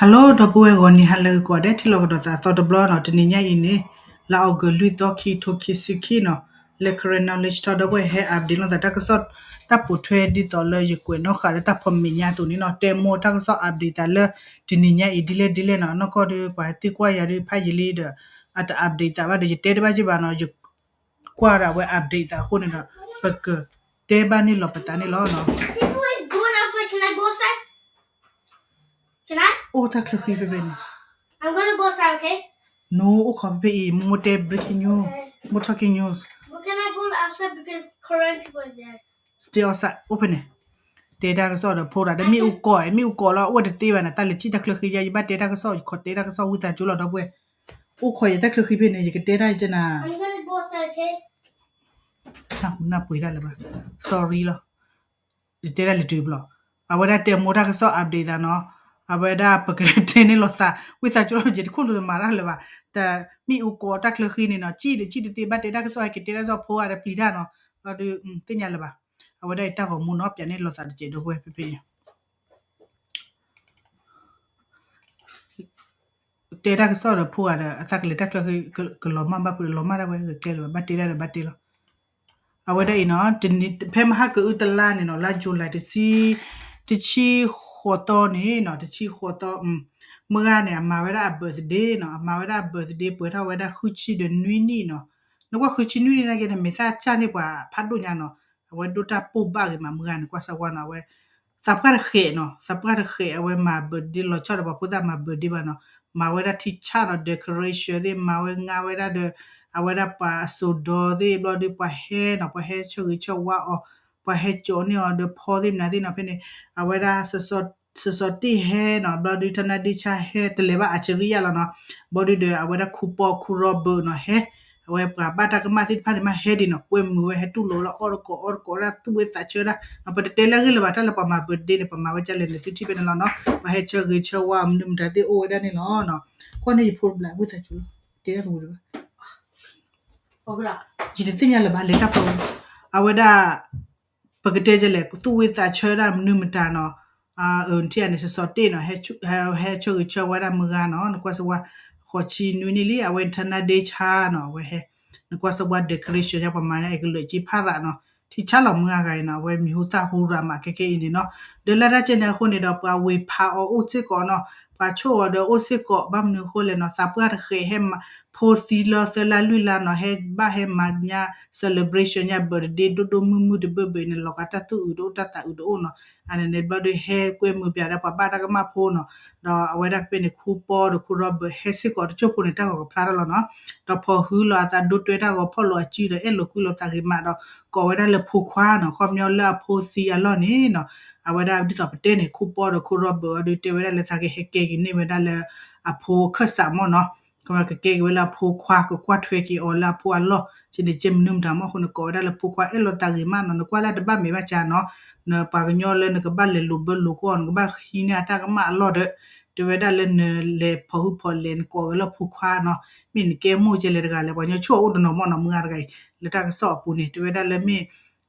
Hello ဒီပုၢ်ဝဲၢ် ဂီၤနံၤဟါလၢဂ့ၤကိးဂၤဒဲး ထံၣ်လိာ်ကဒီးသးအသီတဘျီနီၤ, တနံၤညါအံၤန့ၣ် လါအီကူးလွံၢ်သီ ခံထိခံဆံခံနီၤ, လၢ Karen Knowledge Talk ဒီပုၢ်ဝဲၢ် ဟဲ update လိာ်သးတၢ်ကစီၣ် တၢ်ပိာ်ထွဲဒ်သိးလၢယကွဲးနီၣ်ဃာ်လၢတၢ်ဖီမ့ၢ်ညါအသိးန့ၣ်နီၤ, တဲမိၢ်တၢ်ကစီၣ် update သးလၢ တနံၤညါအံၤဒ်လဲၣ်ဒ်လဲၣ်နီၤ, နီၢ်ကီၢ်ဒီးပှၤသံကွၢ်ယၤဒုးဖးယံာ်လံဒီး အတ update သးဘၣ်ဒီး ယတဲတဘၣ်က့ဘၣ်နီၤ, ယကွၢ်ဒီးအဝဲ update သးအဃိန့ၣ်ဒီး ပကတဲဘၣ်န့ၣ်လီၤပသးန့ၣ်လီၤနီၤ. People is going outside. Can I go outside? Can I? အိၣ်တၢ်ချၢဃံဖဲဖဲန့ၣ်. I'm gonna go outside, okay? No, အိၣ်ခိးဖဲဖဲအံၤ, မိၢ်တဲ breaking news, မိၢ် talking news. But can I go outside because Karen people is there? Stay outside, အိၣ်ဖဲန့ၣ်. တဲတၢ်ကစီၣ်ဒီးဖိဒၣ်ဒီး မ့ၣ်အူကိး, မ့ၣ်အူကိးလီၤ အိၣ်တသ့ဘၣ်န့ၣ်, တၢ်လဲၤထံၣ်တၢ်ချၢဃံယါ, ယဘၣ်တဲတၢ်ကစီၣ်, ယခိးတဲတၢ်ကစီၣ် ဝံသးစူၤလီၤ ဒီပုၢ်ဝဲၢ်. အိၣ်ခိးယတၢ်ချၢဃံဖဲန့ၣ်, ယကတဲတၢ်ယကနၤ. I'm gonna go outside, okay? နၢ်ဟူနၢ်ပှ့ၤတၢ်လၢၤဘၣ်, sorry လီၤ. ယတဲတၢ်လဲၤတုၤဘျီ, အဝဲဒၣ်တဲမိၢ်တၢ်ကစီၣ် update သးနီၤ, အဝဲဒၣ်ပကတဲန့ၣ်လီၤသး, ဝံသးစူၤလီၤ ယတခိၣ်နူာ်မၤတၢ်လၢၤဘၣ်, တမ့ၣ်အူကိးတၢ်ချၢဃံန့ၣ်နီၤ, ထံၣ်ဒီးထံၣ်တသ့ ဘၣ်တဲတၢ်ကစီၣ် ဟဲကတဲတၢ်ကစီၣ်ဖိအါဒီးပျံၤတၢ်နီၤ, ဘျီဒုး သ့ၣ်ညါလၢၤဘၣ်, အဝဲဒၣ်အံၤတၢ်ဂီၤမူနီၤ, ပျးန့ၢ်လီၤသးတစဲး ဒီပုၢ်ဝဲၢ်ဖဲဖဲန့ၣ်. တဲတၢ်ကစီၣ်ဒီးဖိဂၤဒီး အသးကလဲၤတၢ်ချၢဃံ ကလီၤမၢ်ဘၣ်ဖုးဒီး လီၤမၢ်ဒၣ်ဝဲ ဂဲၤကျဲလၢၤဘၣ်, ဘၣ်တဲဒၣ်ဒီးဘၣ်တဲလီၤ. အဝဲဒၣ်အံၤနီၤ, ဖဲမဟါကအုတလါန့ၣ်နီၤ, လါ July တဆံ, တဆံဃိးသီန့ၣ်နီၤ, တဆံဃိးသီ, မုၢ်ဂၤန့ၣ် အမၤဝဲဒၣ်အ birthday နီၤ, အမၤဝဲဒၣ်အ birthday ပှဲၤထီၣ်ဝဲဒၣ်ဃုဆံဒီးနွံနံၣ်နီၤ, နကွၢ်ဃုဆံနွံနံၣ်နာ်က့န့ၣ် မ့ၢ်သၣ်ကၢ်န့ၢ်ပှၤဖးဒိၣ်ညါနီၤ, အဝဲဒိၣ်တၢ်ပိၢ်ဘၣ်ဂ့ၤမး မုၢ်ဂၤန့ၣ် ကွၢ်စၢ်ကွၢ်နီၤ, အဝဲ သးပှၢ်တဃဲးနီၤ, သးပှၢ်တဃဲး အဝဲမၤ birthday လီၤဆီဒီးပှၤဖိသၣ်မၤ birthday ဘၣ်နီၤ, မၤဝဲဒၣ်ထံဆၣ်နီၤ, decoration သ့ၣ် မၤဝဲငါဝဲဒၣ်ဒီး အဝဲဒၣ်ပှၤအစိၤဒီသ့ၣ် ဘျီဒုးပှၤဟဲနီၤ, ပှၤဟဲဆၢဂ့ၤဆၢဝါအီၤ, ပှၤဟဲကၠီၤန့ၢ်အီၤဒီးဖီသ့ၣ်မနုၤသ့ၣ်နီၤ, ဖဲန့ၣ် အဝဲဒၣ် စီၤစီၤတ့ၢ်ဟဲနီၤ, ဘျီဒုးထနါဒ့ဆါဟဲ တလဲၤဘၣ်အစရံယါလီၤနီၤ, ဘျီဒုးဒီး အဝဲဒၣ်ခူပီခူရီဘၢၣ်နီၤ ဟဲ အဝဲပှၤဘၣ်တၢ်ကမၣ်သ့ၣ်တဖၣ်န့ၣ်မးဟဲဒံးနီၤ, ကွဲမုာ်ဝဲ ဟဲတူၢ်လိာ်ဝဲလၢအီၣ်တကိးအီတကိးဒၣ် သူၣ်ဝဲသးဆၢဒၣ်, ပတတဲလၢအဂ့ၢ်လၢၤဘၣ်, တၢ်လၢပှၤမၤ birthday န့ၣ် ပမၤဝဲဒ်လဲၣ်န့ၣ် သုထံၣ်ဖဲန့ၣ်လီၤနီၤ, ပှၤဟဲဆၢဂ့ၤဆၢဝါမနုၤမတၤသ့ၣ်အိၣ်ဝဲဒၣ်န့ၣ်လီၤနီၤ, ကွၢ်န့ၢ်ယဖိတဘျီ ဝံသးစူၤလီၤ, တဲတၢ်တဝံၤတဘၣ် ယတသ့ၣ်ညါလၢၤဘၣ် လဲၤတၢ်ဖိ, အဝဲဒၣ် ပကတဲဒ်လဲၣ် သူၣ်ဝံသးဆၢဒၣ်မနုၤမတၤနီၤ, အၢ နထံၣ်ဧါန့ၣ် စီၤစီၤတ့ၢ်နီၤ, ဟဲဆၢဂ့ၤဆၢဝါဒၣ်မုၢ်ဂၤနီၤ, နကွၢ်စၢ်ဝါ ဃိးဆံနွံနံၣ်လံ အဝဲ ထနါဒ့ဆါနီၤ, အဝဲဟဲ နကွၢ်စၢ်ဝါ decoration ညါ ပှၤမၤညါအံၤကလၢာ်က့ဖးရးနီၤ, ထံဆၣ်လီၤမုၢ်ဂၤဂၤအံၤနီၤ, အဝဲမံၤဟူသၣ်ဟူရၤမး ခဲကဲအံၤန့ၣ်နီၤ, ဒီးလၢတၢ်ကဲန့ၣ်အဃိန့ၣ်ဒီး ပှၤဝ့ၤဖးအီၤအိၣ်စ့ၢ်ကီးနီၤ, ပှၤဆိၣ်အီၤဒီးအိၣ်စ့ၢ်ကီး ဘၣ်မနုၤအဃိလဲၣ်နီၤ, သးပှၢ်တဃဲးဟဲမၤ ဖိသံလၢသၢလါလွံၢ်လါနီၤ, ဟဲဘၣ်ဟဲမၤညါ celebration ညါ birthday ဒိၣ်ဒိၣ်မုၢ်မုၢ်တဘၢၣ်ဘၢၣ်အံၤန့ၣ် လီၤဂာ်တၢ်သူၣ်အုးတအိၣ်တၢ်သးအုးတအိၣ်နီၤ, အန့ၣ်န့ၣ်ဘျီဒုးဟဲကွဲမုာ်ပၠးဒီးပှၤဘၣ်တၢ်ကမၣ်ဖိနီၤ, ဒီးအဝဲဒၣ်ဖဲန့ၣ် ခူပီဒီးခူရီဘၢၣ်ဟဲစ့ၢ်ကီးတစိၢ်ဖိန့ၣ် တၢ်ဂီၤကဖျါထီၣ်လီၤနီၤ, ဒီးဖီၣ်ဃုလီၤအသးဒိတွဲတၢ်ဂီၤဖီၣ်လိာ်အစုဒီးအဲၣ်လိာ်ကွံလိာ်သးဂ့ၤမးဒီး ကိးဝဲဒၣ်လၢဖိခွါနီၤ, ခီပညီလၢအဖိသံအလီၢ်န့ၣ်နီၤ, အဝဲဒၣ်ဒ်သိးပတဲန့ၣ် ခူပီဒီးခူရီဘၢၣ်အီၤဒုးတဲဝဲဒၣ်လၢသးကဟဲကဲက့ၤန့ၢ်ဝဲဒၣ်လၢအဖိခၢၣ်စးမီၢ်နီၤ, ကကဲက့ၤဝဲလၢအဖိခွါ ကကွၢ်ထွဲက့ၤအီၤလၢအဖိအလီၢ် ကန့ၣ်ကဲမနုၤမတၤမီၢ်အဃိန့ၣ် ကိးဝဲဒၣ်လၢဖိခွါအဲၣ်လိာ်သးဂ့ၤမးနီၤ, နကွၢ်လၢအတဘၣ်မဲာ်ဘၣ်ကၠးနီၤ, နပှၤကညီလၢနကဘၣ်လဲၤလိာ်ဘၢလိာ်ကွီၢ် နကဘၣ်ဟံးန့ၢ်အတၢ်ကမၣ်အလီၢ်ဒီး တဲဝဲဒၣ်လၢနလဲၤဖီၣ်ဟုၣ်ဖီၣ်လဲၢ် နကိးဝဲလၢဖိခွါနီၤ, မ့ၢ်နကဲမိၢ်ကဲလဲၣ်တဂၤလဲၣ် ပှၤကညီဆိၣ်အအိၣ်တနီၤမီၢ်နီၤ, မုၢ်ဂၤတဂၤအံၤ လၢတၢ်ကစီၣ်အပူၤန့ၣ် တဲဝဲဒၣ်လၢမ့ၢ်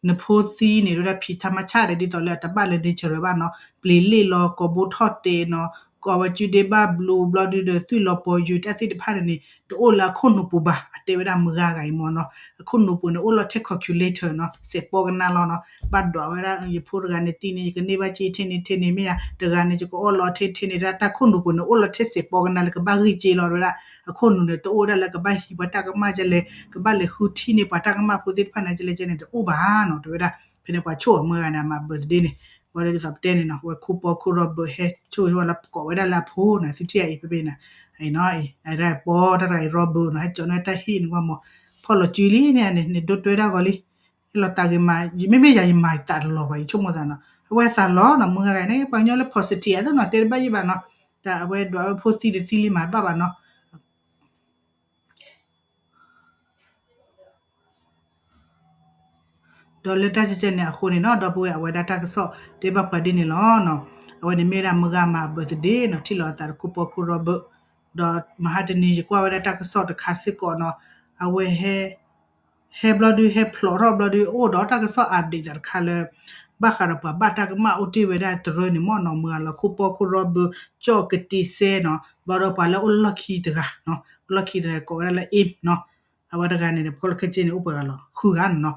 နဖိသံန့ၣ် တဲဝဲဒၣ်ဖံးထါမါဆၣ်ဒီး ဒ်သိးလၢအတဘၣ်လၢ natural ဘၣ်နီၤ, ပျ့ၤလ့ၣ်လီၤ ကိာ်ဘိထီၣ်တဲာ်နီၤ, ကိးဝဲစုဒ့ဘၣ်ဘျူး ဘျီဒုဒီးသွံၣ်လီၤပီၤယုာ် တၢ်သ့ၣ်တဖၣ်န့ၣ်န့ၣ် တအိၣ်လၢအခိၣ်နူာ်ပူၤဘၣ်, အတဲဝဲဒၣ်မုၢ်ဂၤဂၤအံၤမီၢ်နီၤ, အခိၣ်နူာ်ပူၤန့ၣ် အိၣ်လီၤထဲ calculator နီၤ, စဲးပီကနါလီၤနီၤ, ဘၣ်ဒွးဝဲဒၣ် ယဖိတဂၤန့ၣ်သံန့ၣ် ယကန့ၢ်ဘၣ်က့ထဲန့ၣ်ထဲန့ၣ် မ့ၢ်ယါ တဂၤန့ၣ် ယကအိၣ်လီၤထဲထဲန့ၣ် တၢ်ခိၣ်နူာ်ပူၤန့ၣ် အိၣ်လီၤထဲစဲးပီကနါလၢကဘၣ်ဂံၢ်က့လီၤ တဲဝဲဒၣ်, အခိၣ်နူာ်န့ၣ် တအိၣ်ဝဲဒၣ်လၢကဘၣ်ဟံးပှၤတၢ်ကမၣ်ကလဲၣ် ကဘၣ်လဲၤဃုထံၣ်န့ၢ်ပှၤတၢ်ကမၣ်ဖိသ့ၣ်တဖၣ်န့ၣ် ကလဲၣ်ကဲန့ၣ် တအိၣ်ဘၣ်နီၤ တဲဝဲဒၣ်, ဖဲန့ၣ်ပှၤဆိၣ်အီၤမုၢ်ဂၤန့ၣ် အမၤ birthday န့ၣ်, ဝဲဒၣ်ဒ်သိးပတဲန့ၣ်နီၤ, ဝဲခူပီခူ Robert ဟဲဆိၣ်ဝဲလၢကိးဝဲဒၣ်လၢအဖိနီၤ, သုထံၣ်အံၤဖဲဖဲန့ၣ်, အံၤနီၤ အံၤ အဝဲဒၣ်ပီတၢ်တဂၤအံၤ Robert နီၤ, ဟဲကၠီၤန့ၢ်တၢ်ဟံၣ်န့ၣ်ကွၢ်မီၤ, ဖီၣ်လိာ်စုလံန့ၣ်န့ၣ် နဒိတွဲတၢ်ဂီၤလံ, အဲၣ်လိာ်သးဂ့ၤမး, မ့မ့ၢ်ယၤယမၤသးတလီၤဘၣ် ယဆိကမိၣ်သးနီၤ, အဝဲသးလီၤနီၤ မုၢ်ဂၤဂၤန့ၣ် ပှၤကညီလၢ positive အသိးနီၤ တဲတဘၣ်ယံၣ်ဘၣ်နီၤ, တၢ်အဝဲဒွးဝဲဖိသံတသံလံမၤတဘၣ်ဘၣ်နီၤ ဒီးလၢတၢ်ကဲကဲန့ၣ်အဃိန့ၣ်နီၤ ဒီပုၢ်ဝဲၢ် အဝဲဒၣ်တၢ်ကစီၣ်တဲဘၣ်ပှၤဒ်န့ၣ်လီၤနီၤ, အဝဲန့ၣ်မ့ၢ်ဝဲဒၣ်မုၢ်ဂၤမၤ birthday နီၤ, ထံၣ်လိာ်အသးဒီးခူပီခူ Robert, ဒီးမဟါတနံၤယကွၢ်ဝဲဒၣ်တၢ်ကစီၣ်တခါစ့ၢ်ကီးနီၤ, အဝဲဟဲ ဟဲဘျီဒုး ဟဲဖျိးထီၣ်ဘျီဒုး အိၣ်ဒီးတၢ်ကစီၣ် update သးတခါလၢ ဘၣ်ဃးဒီးပှၤဘၣ်တၢ်ကမၣ်အိၣ်တ့ၢ်ဝဲဒၣ်တရၢန့ၣ်မ့ၢ်နီၤ မုၢ်ဂၤလီၤခိၣ်ပီၢ်ခိၣ်ရီဘၢ ကၠီၣ်ကတ့စဲနီၤ ဘျီဒီးပှၤလၢအိၣ်လီၢ်ခံတဂၤနီၤ အိၣ်လီၢ်ခံတဂၤကိးဝဲဒၣ်လၢ A နီၤ အဝဲတဂၤန့ၣ် ပခိၣ်လၢခဲက့န့ၣ် အိၣ်ပှဲၤဂၤလီၤ ဃုဂၤနီၤ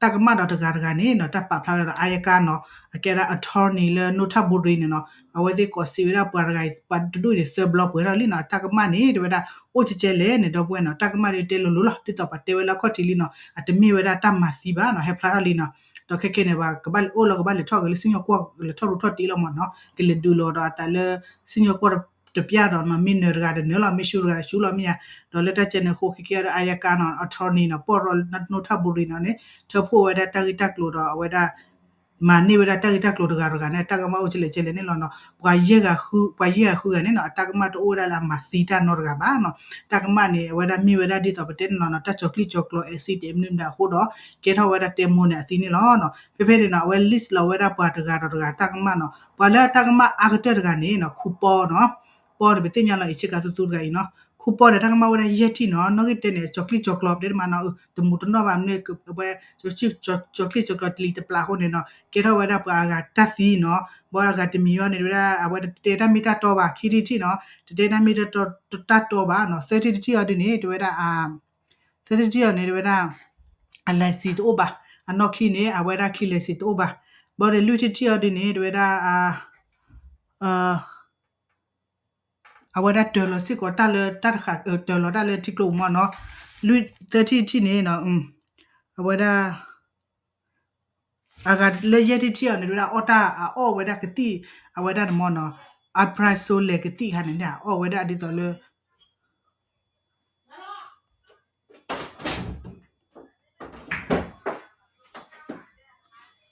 တၢ်ကမၣ်ဒီးတဂၤတဂၤန့ၣ်နီၤ တၢ်ပာ်ဖျါဝဲဒီး အါယကါနီၤ အကဲဒၣ် attorney လၢ နူထၣ်ဘူရံန့ၣ်နီၤ အဝဲသ့ၣ်ကိးစံးဝဲဒၣ်ပှၤတဂၤအံၤ ပှၤတဒူၣ်အံၤန့ၣ် သၢဘျီပှဲၤထီၣ်လံနီၤ အတၢ်ကမၣ်န့ၣ် တဲဝဲဒၣ် အိၣ်ကဲကဲလဲၣ်န့ၣ် ဒီပုၢ်ဝဲၢ်နီၤ တၢ်ကမၣ်ဒ်တဲလိၤလိၤလီၤ ဒ်သိးပှၤတဲဝဲလၢအခီၣ်ထံးလံနီၤ အတမ့ၢ်ဝဲဒၣ်တၢ်မၤသံဘၣ်နီၤ ဟဲဖျါထီၣ်လံနီၤ ဒီးခဲကဲန့ၣ် ပှၤကဘၣ်လဲၤအိၣ်လီၤ ကဘၣ်လဲၤထီၣ်ဂဲၤလၢစံၣ်ညီၣ်ကွီၢ် လဲၤထီၣ်ရူးထီၣ်တ့ၢ်လီၤမ့ၢ်နီၤ ကလဲၤဒုးလိာ်ဒီးအသးလၢ စံၣ်ညီၣ်ကွီၢ်တပျၢ်ဒီးနီၤ မ့ၢ်နၢၤတဂၤဒီးနၢၤလီၤ မ့ၢ်ရှူတဂၤဒီးရှူလီၤမ့ၢ်ဧါ ဒီးလၢတၢ်ကဲန့ၣ်အဃိ ခဲကဲဒီး အါယကါနီၤ attorney နီၤ ပီၢ်ရီ နူထၣ်ဘူရံနီၤန့ၣ် ထၢဖှိၣ်ဝဲဒၣ်တၢ်ဂ့ၢ်တၢ်ကျိၤဒီးအဝဲဒၣ် မၤန့ၢ်ဝဲဒၣ်တၢ်ဂ့ၢ်တၢ်ကျိၤတဂၤတဂၤန့ၣ် တၢ်ကမၣ်အိၣ်ကဲလဲၣ်ကဲလဲၣ်န့ၣ်လီၤနီၤ ပှၤယဲၢ်ဂၤဃု ပှၤယဲၢ်ဂၤဃုဂၤန့ၣ်နီၤ အတၢ်ကမၣ်တအိၣ်ဝဲဒၣ်လၢအမၤသံတၢ်နီတဂၤဘၣ်နီၤ တၢ်ကမၣ်န့ၣ် အဝဲဒၣ်မ့ၢ်ဝဲဒၣ်ဒ်သိးပတဲန့ၣ်လီၤနီၤ တၢ်ကၠီၤချံကၠီၤကျိၤ accident မနုၤမတၤအဃိဒီး ကဲထီၣ်ဝဲဒၣ်တဲမိၢ်န့ၣ်အသံန့ၣ်လီၤနီၤ ဖဲဖဲန့ၣ်နီၤ အဝဲ list လီၤဝဲဒၣ်ပှၤတဂၤဒီးတဂၤတၢ်ကမၣ်နီၤ ပှၤလၢအတၢ်ကမၣ်အါကတၢၢ်တဂၤန့ၣ်နီၤ ခူပီနီၤ ပီန့ၣ် ပသ့ၣ်ညါလီၤ အံၤဆ့ကၤသူသူတဂၤအံၤနီၤ ခူပီန့ၣ် တၢ်ကမၣ်အိၣ်ဝဲဒၣ်ယဲၢ်ထံၣ်နီၤ နီၣ်ဂံၢ်တဲန့ၣ် ကၠီၤချံကၠီၤကျိၤ ပတဲတမးနီၤ တမူတနီၣ်ဘၣ်မနုၤ အဝဲ ကၠီၤချံကၠီၤကျိၤတလံၤတပျၢ်အဃိန့ၣ်နီၤ ကဲထီၣ်ဝဲဒၣ်ပှၤအဂၤတၢ်သံနီၤ ဘၣ်အဂၤတမံၤအံၤန့ၣ်ဝဲဒၣ် အဝဲတတဲတၢ်မ့ၢ်တၢ်တီဘၣ် ခံထံၣ်တထံၣ်နီၤ တတဲတၢ်မ့ၢ်တၢ်တီဘၣ်နီၤ သၢထံၣ်တထံၣ်အီၤဒ်န့ၣ် တဝဲဒၣ် သၢထံၣ်တထံၣ်အီၤန့ၣ် တဝဲဒၣ် အ license တအိၣ်ဘၣ် အနီၢ်ချံန့ၣ် အဝဲဒၣ်ချံ license တအိၣ်ဘၣ် ဘၣ်ဒီးလွံၢ်ထံၣ်တထံၣ်အီၤဒ်န့ၣ် တဝဲဒၣ် အဝဲဒၣ်တၢၤလီၤစ့ၢ်ကီးတၢ်လၢတၢ်တဃာ် တၢၤလီၤတၢ်လၢထံကျိပူၤမ့ၢ်နီၤ လွံၢ် သၢထံၣ်တထံၣ်န့ၣ် အဝဲဒၣ် အဂၤလၢယဲၢ်ထံၣ်တထံၣ်အီၤန့ၣ် တဝဲဒၣ်အီၣ်တၢ် အအီၣ်ဝဲဒၣ်ကသံၣ် အဝဲဒၣ်န့ၣ်မ့ၢ်နီၤ အပြၢၣ်စိလဲၤ ကသံၣ်ခါန့ၣ် အအီၣ်ဝဲဒၣ်ဒ်သိးလၢ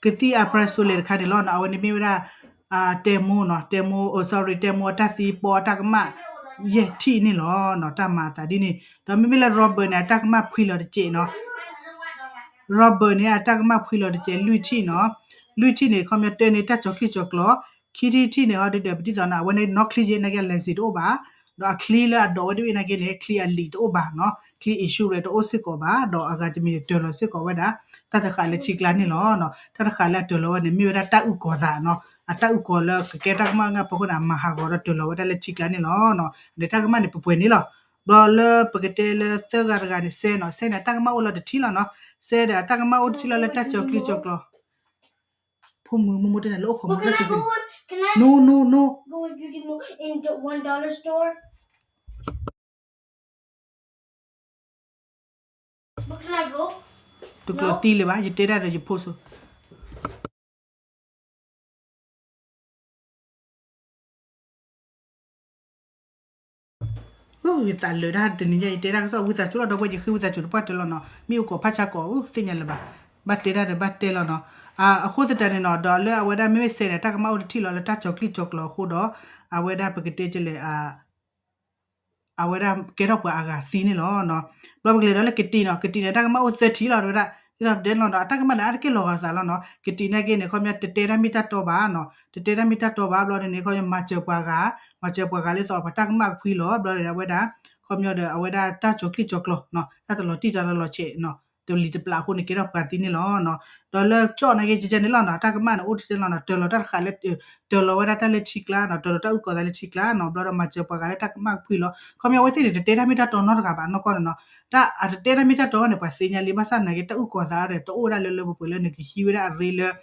ကသံၣ်အပြၢၣ်စိလဲၤတခါန့ၣ်လီၤနီၤ အဝဲန့ၣ်မ့ၢ်ဝဲဒၣ် တဲမိၢ်နီၤ တဲမိၢ် sorry တဲမိၢ်အတၢ်သံပီအတၢ်ကမၣ် ယဲၢ်ထံၣ်န့ၣ်လီၤနီၤ တၢ်မၤအသးဒ်န့ၣ် ဒီးမ့မ့ၢ်လၢ Robert န့ၣ် အတၢ်ကမၣ်ဖှံလီၤတစဲးနီၤ Robert န့ၣ် အတၢ်ကမၣ်ဖှံလီၤတစဲး လွံၢ်ထံၣ်နီၤ လွံၢ်ထံၣ်န့ၣ် ခီပညီတၢ်န့ၣ် တၢ်ကၠီၤချံကၠီၤကျိၤ ခံထံၣ်တထံၣ်န့ၣ် ဟီဒ်ဒီး ပဒ်သိးနီၤ အဝဲန့ၣ်နီၢ်ချံယဲ နာ်က့ license တအိၣ်ဘၣ် ဒီးအချံလၢအဒိးဝဲဒၣ်နာ်က့န့ၣ် ချံအလံာ်တအိၣ်ဘၣ်နီၤ ချံ insurance တအိၣ်စ့ၢ်ကီးဘၣ် ဒီးအဂၤတမံၤန့ၣ် တၢၤလီၤစ့ၢ်ကီးဝဲဒၣ် တၢ်တဃာ်လၢထံကျါန့ၣ်လီၤနီၤ တၢ်တဃာ်လၢအတၢၤလီၤဝဲန့ၣ် မ့ၢ်ဝဲဒၣ်တၢ်အုၣ်ကီၤသးနီၤ အတၢ်အုၣ်ကီၤလၢကကဲတၢ်ကမၣ်အဂၤဖီခိၣ်န့ၣ် အမၤဟးဂီၤဒီးတၢၤလီၤဝဲဒၣ်လၢထံကျါန့ၣ်လီၤနီၤ ဒီးတၢ်ကမၣ်န့ၣ် ပှဲၤပှဲၤန့ၣ်လီၤ ဘျီလၢပကတဲလၢသၢဂၤတဂၤန့ၣ် စဲနီၤ စဲန့ၣ် အတၢ်ကမၣ်အိၣ်လီၤတထံၣ်လီၤနီၤ စဲဒီးအတၢ်ကမၣ်အိၣ်တထံၣ်လီၤလၢတၢ်ကၠီၤချံကၠီၤကျိၤ ဖိမုၣ်မိၢ်မိၢ်တဲနၤလၢအိၣ်ခိးမူတၢ်ကၠီၤချံ no no no တကျိၤသံလၢၤဘၣ် ယတဲတၢ်ဒီးယဖိစိ ယသးလၢာ်တၢ်တနံၤညါ ယတဲတၢ်ကစီၣ် ဝံသးစူၤလီၤ ဒီပုၢ်ဝဲၢ် ယဃ့ဝံသးစူၤတပှၢ်တၢၢ်လီၤနီၤ မ့ၢ်အိၣ်ကိးဖးဆါကိး သ့ၣ်ညါလၢၤဘၣ် ဘၣ်တဲတၢ်ဒီးဘၣ်တဲလီၤနီၤ အဃိသတးန့ၣ်နီၤ ဒီးလၢအဝဲဒၣ်မ့မ့ၢ်စဲန့ၣ် တၢ်ကမၣ်အိၣ်တထံၣ်လီၤလၢတၢ်ကၠီၤချံကၠီၤကျိၤအဃိဒီး အဝဲဒၣ်ပကတဲကလဲၣ် အဝဲဒၣ်ကဲထီၣ်ပှၤအဂၤသံန့ၣ်လီၤနီၤ ဘျီပကလဲၤဒီးလၢကတံၤနီၤ ကတံၤန့ၣ် တၢ်ကမၣ်အိၣ်သၢထံၣ်လီၤ တဝဲဒၣ် ဒ်သိးပတဲလီၤနီၤ အတၢ်ကမၣ်န့ၣ် အါတက့ၢ်လီၤဂာ်သးလီၤနီၤ ကတံၤနာ်က့န့ၣ် ခီပညီတတဲတၢ်မ့ၢ်တၢ်တီဘၣ်နီၤ တတဲတၢ်မ့ၢ်တၢ်တီဘၣ် ဘျီန့ၣ် ခီပညီမၤစၢၤပှၤဂၤ မၤစၢၤပှၤဂၤလၢသိးပှၤတၢ်ကမၣ်ကဖှံလီၤ ဘျီန့ၣ် အဝဲဒၣ် ခီပညီဒီး အဝဲဒၣ်တၢ်ကၠီၤချံကၠီၤကျိၤနီၤ တၢ်တလီၤတံၢ်တၢ်တလီၤဆဲးနီၤ တလံၤတပျၢ်အဃိန့ၣ် ကဲထီၣ်ပှၤသံန့ၣ်လီၤနီၤ ဒီးလၢကၠီၣ်နာ်က့ ကဲကဲန့ၣ်လီၤနီၤ တၢ်ကမၣ်န့ၣ် အိၣ်တစဲလီၤနီၤ တၢၤလီၤတၢ်တခါလၢ တၢၤလီၤဝဲဒၣ်တၢ်လၢထံကျါနီၤ တၢၤလီၤတၢ်အုၣ်ကီၤသးလၢထံကျါနီၤ ဘျီဒီးမၤစၢၤပှၤဂၤလၢတၢ်ကမၣ်ကဖှံလီၤ ခီပညီအဝဲသ့ၣ်န့ၣ် တတဲတၢ်မ့ၢ်တၢ်တီနီတဂၤဘၣ်နီၢ်ကီၢ်န့ၣ်နီၤ တၢ်အတတဲတၢ်မ့ၢ်တၢ်တီဘၣ်န့ၣ် ပှၤသ့ၣ်ညါလံ ဘၣ်ဆၣ်နာ်က့ တၢ်အုၣ်ကီၤသးဒီး တအိၣ်ဝဲဒၣ်လၢလၢပှဲၤပှဲၤလၢနကဟံးဝဲဒၣ်အရ့လၢ